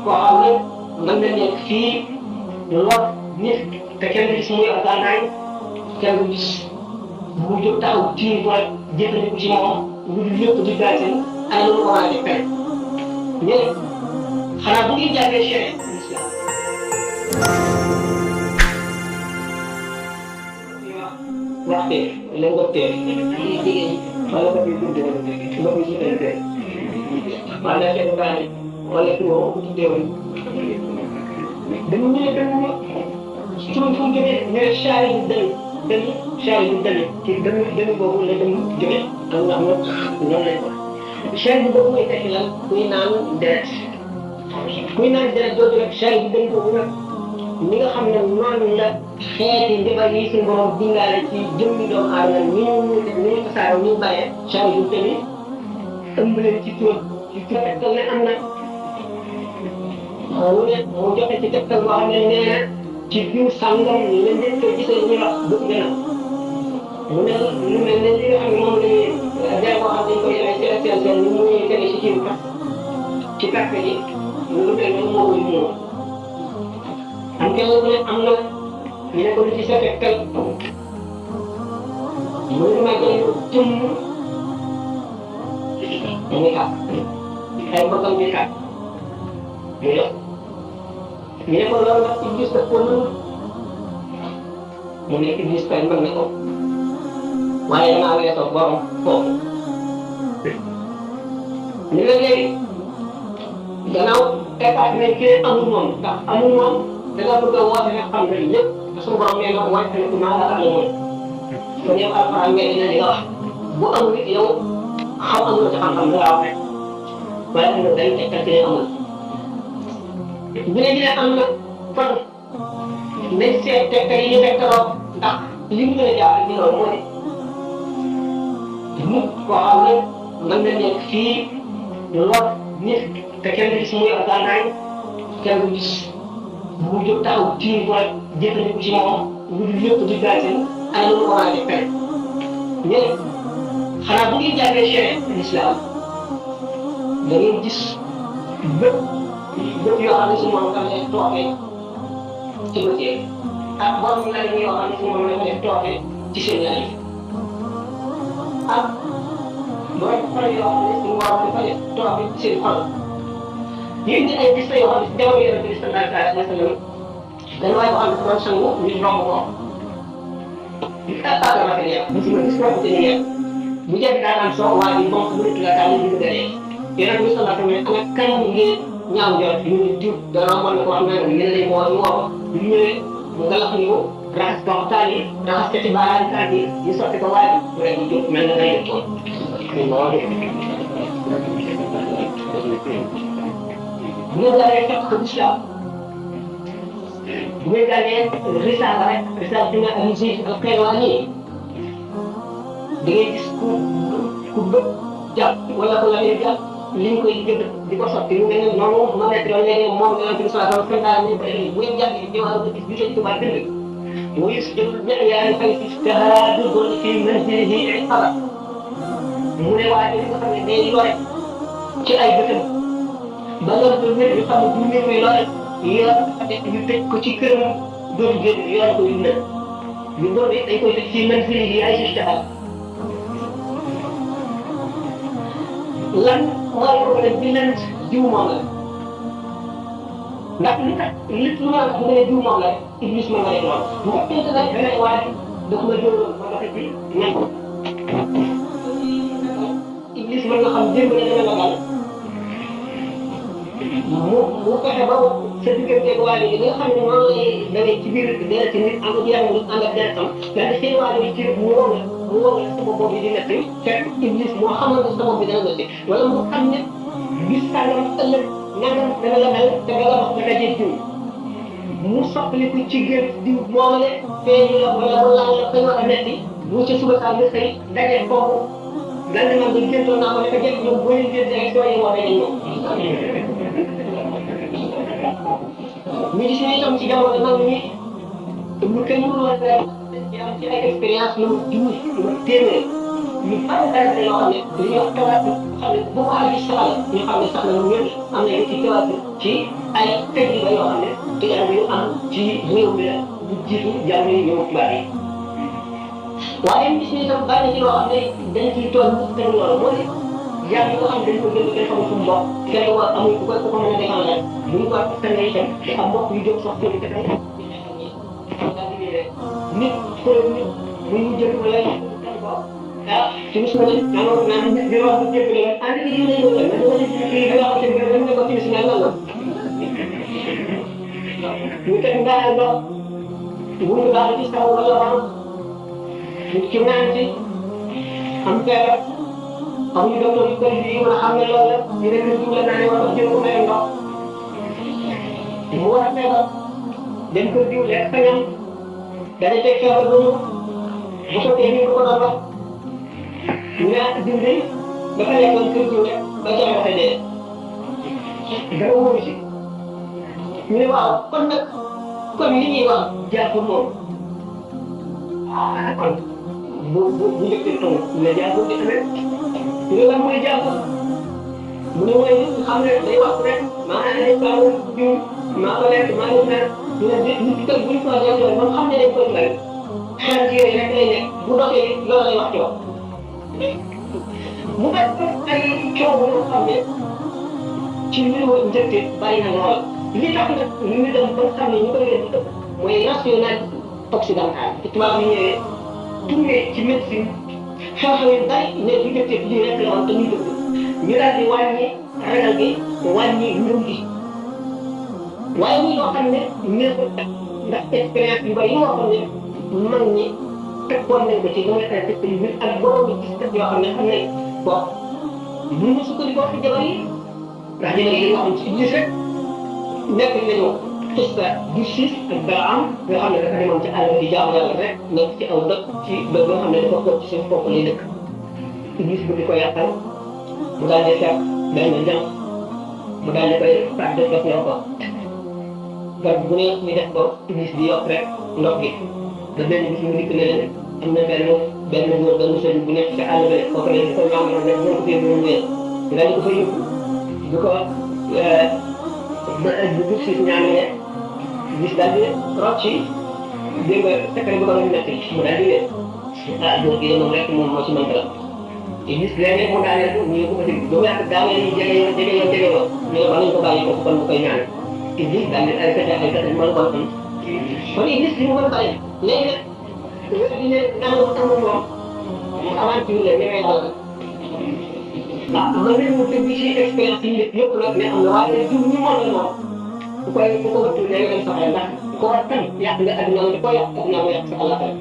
koo xam ne mën na nekk fii lor nit te kenn du gis muy organaay kenn du gis bu jóg taxaw tiir ko jëfandiku ci moom lu dul lépp di gaañ seen ay lu ko war a def pen mais xanaa bu ngeen jàngee chéré l'islam waxte la nga teel jigéen wala ko fi dund wala ko fi teel wala fekk baani wala fi woo ko tuddee woon dañu ñëwee dañu suñu fu mu jógee ñu ne chaari yu dënnu ci dënnu boobu la dem jógee am nga xam ne noonu lañ ko chaari yu boobu mooy tekki lan kuy naan deret jooju rek chaari yu dënnu boobu nag li nga xam ne noonu la xeeti njabar yi suñu borom dingaale ci jëmmi doomu aadama ni ñu tasaaroo ni ñu bàyyee chaari yu tamit ëmb leen ci tur tegtal ne am na mu ne mu joxe ci tegtal boo xam ne nee na ci biir sàngam la njëkk a gisee ñu wax bëgg gën a mu ne lu mel ne li nga xam ne moom la ñuy dee boo xam ne dañ koy yore ci extension ni muy tege ci kii ci perte yi lu mel ne moo koy ñëw am kenn ku ne am na ñu ne ko lu ci sa tegtal mu ne ma jël jëmm dañuy xaar ay mbokkam di xaar ñu ne ko loolu nag Iblis daf ko mën mu ne Iblis kay mën na ko waaye danaa weesoo borom foofu ñu ne léegi gannaaw état bi kii amul moom ndax amul moom da nga bëgg a woote ne xam nga lépp te suñu borom nee na waaye tamit maa la amee moom kon yow alxuraan ngay dina di nga wax bu amul it yow xam amul ci xam-xam nga wax rek waaye am na day tegtal ci ne amul bu ne dina am na fan nañ seet tegtal yi ñu tegtaloo ndax li mu gën a jaaxal ci loolu moo di nit koo xam ne mën na nekk fii lor nit te kenn du gis muy organaay kenn du gis bu jóg taxaw tiir ko jëfandiku ci moom lu dul lépp di gaañ seen ay lu ko war a def pen mais xanaa bu ngeen jàngee chéré l'islam da ngeen gis bët yoo xam ne si moom dafa def tooke ci bëccëg ak borom lay yoo xam ne si moom dafa def tooke ci seen yaay ak borom xol yoo xam ne si moom dafa def tooke ci seen xol ñu indi ay gis yoo xam ne si jamono yonent bi sallallahu alayhi wa sallam dañu waay boo xam ne doon sangu ñu romb ko di tàggat matériel bu si mën a gis bu jënd daan am soo waa ji moom bu nekk la daal di gën a dee yonent bi sallallahu alayhi wa sallam ana kan ngeen ñaaw njort ñu ngi diw dara mën na ko wax ne yéen lay moo ñu woo bu ñëwee nga lax ñu raxas doxtaan yi raxas ci baaraani kaat yi ñu sotti ko waaye bu rek ñu jóg mel na day def bu ngeen dalee fekk ko islam bu ngeen dalee risaala rek risaala dina am si ak xeewaan yi da ngay gis ku bëgg jàpp wala ko la leen jàpp li ñu koy jënd di ko sotti ñu ne noonu ma nekk loolu léegi moom la ñu soxla sama santaane bu ngeen jàppee di wax gis bi ci tubaab bind muy jël ñaari fay ci istihad doon fi manzilihi iqaba mu ne waaye li nga xam ne day lore ci ay bëtam ba loolu ba wér ñu xam ne bu ñu muy lore yor ñu tëj ko ci këram dootu génn yor ko yu mel ñu doon dañ koy tëj fi manzilihi ay istihad lan mooy problème bi leen jiw moom la ndax li tax lépp lu ma wax bu ne jiw moom la Iblis ma nga def lool bu fekkente ne beneen waaye daf ma jëloon ma doxe ci ñan ko Iblis mën nga xam démb ne dana la dal mu fexe ba sa digganteeg waale yi nga xam ne noonu lay dawee ci biir deret ci nit ànd ak yaram nit ànd ak deretam daal di seen waale yi ci mu woo la sama bopp bi di métti fekk Iblis moo xamal ne sama bopp bi dana métti wala mu xam ne bis sàngam ëllëg nangam dana la mel te danga wax danga jël jiw mu soppaliku ci gën diw moomale feeñu la wala mu laal la dañoo am métti bu ca suba saa nga xëy daje foofu lan la nga jëntoon naa ko dafa jël ñoom boo leen jël rek soo yemoo dañuy ñëw ñu gis ne itam ci jamono mag ñi lu kenn mënul woon rek ci ay expérience lu jiw lu téeméer ñu bari bari yoo xam ne dañuy wax tawaat xam ne bu ko alayhi salaam ñu xam ne sax na lu wér am na ci tawaat ci ay technique yoo xam ne tubaab yu am ci réew mi la bu jiitu jamono yi ñëw tubaab yi waaye gis nañ tam bari na ci loo xam ne dañ ciy toll te loolu moo di jaam yi nga xam ne dañ ko jënd kenn xamul fu mu bokk kenn waa amul ku koy ku ko mën a défendre rek bu ñu ko tànnee itam te am mbokk yu jóg sax jënd te tey nit xool nit bu ñu jënd ko lay ah ci bis ma ne naan di wax bu jënd leen ànd bi ñu lay ko mais dama ci kii bi wax ci bi dañ ne ko ci bis mel lan la ñu teg ndaal ndox bu ñu daal ci saw wala wax nit ki naan ci am feebar amuñu docteur yu bëri yi mën a xam ne loolu la ñu ne ñu la naanee wala jël ko may ndox mu war a feebar dañ ko diw lekk sa ñam dana teg feebar ba ñu bu sottee ñu ko doon wax ñu ne diw de dafa nekkoon kër diw rek ba ca waxee dee dara wóoru si ñu ne waaw kon nag kon li ñuy wax jàpp moom kon bu njëkkee taw la jàpp di amee ñu ne lan mooy jàpp mu ne mooy xam ne day wax rek maanaam dañ ko amoon jiw maa ko lekk maa ngi naan ñu ne nit ki bu ñu ko waxee loolu moom xam ne dañ koy fay xel ci yooyu rek lay nekk bu doxee loolu lay wax ci wax mu def ay coow yoo xam ne ci mbiru njëkk bari na lool li tax nag ñu dem ba xam ne ñu koy def mooy national occidental ci tubaab yi ñëwee tourné ci médecine xew-xew yu bari ne li njëkk lii rek la woon te muy dëgg ñu daal di wàññi ragal gi wàññi ngëm gi waaye muy loo xam ne neexul ndax expérience yu bari yi nga xam ne mag ñi teg nañ ko ci li nga xam ne yu ak borom yi gis yoo xam ne xam nañ ko bu ñu sukkandikoo ci jabar yi ndax jabar yi waxuñ ci Iblis rek nekk nañu xista du siis ak Balaam nga xam ne dafa demoon ci àll bi jaamu yàlla rek nekk ci aw dëkk ci dëkk nga xam ne dafa toog ci suuf foofu lay dëkk Iblis bu di ko yàqal mu daal di fekk benn jàng mu daal di koy faat def def loo ko garab bu ne muy def ko Iblis di yokk rek ndox gi ba benn bis mu dikk ne leen am na benn góor benn sëñ bu nekk ci àll bi rek kooku leen ko ñoom ñoom rek ñoo ko fee mu wéer ñu daal di ko fa yóbbu du ko ba bu si ñaanee gis daal di rocc ci dégg nga secret bu ko doon nekk mu daal di wéer ah góor gi moom rek moom moo ci mën dara te gis léeg-léeg mu daaneel ko ñu ko fa dégg ba mu yàgg daaneel yi jege yoon ñu ne ba nañ ko bàyyi ko kon bu koy ñaan te gis daal di ay pexe mën ko am kon Iblis li mu mën a bàyyi léegi nag di ne naan ko tàmm moom mu aventure la ñemee doon ah man mii mu tëgg ci expérience yi njëkk yëpp nag mais am na waaye jiw ñu mën la moom ku ko wëttu léegi dañ soxla ndax ku ko war tam yàq nga adduna nga ko yàq adduna nga yàq sa àllaxira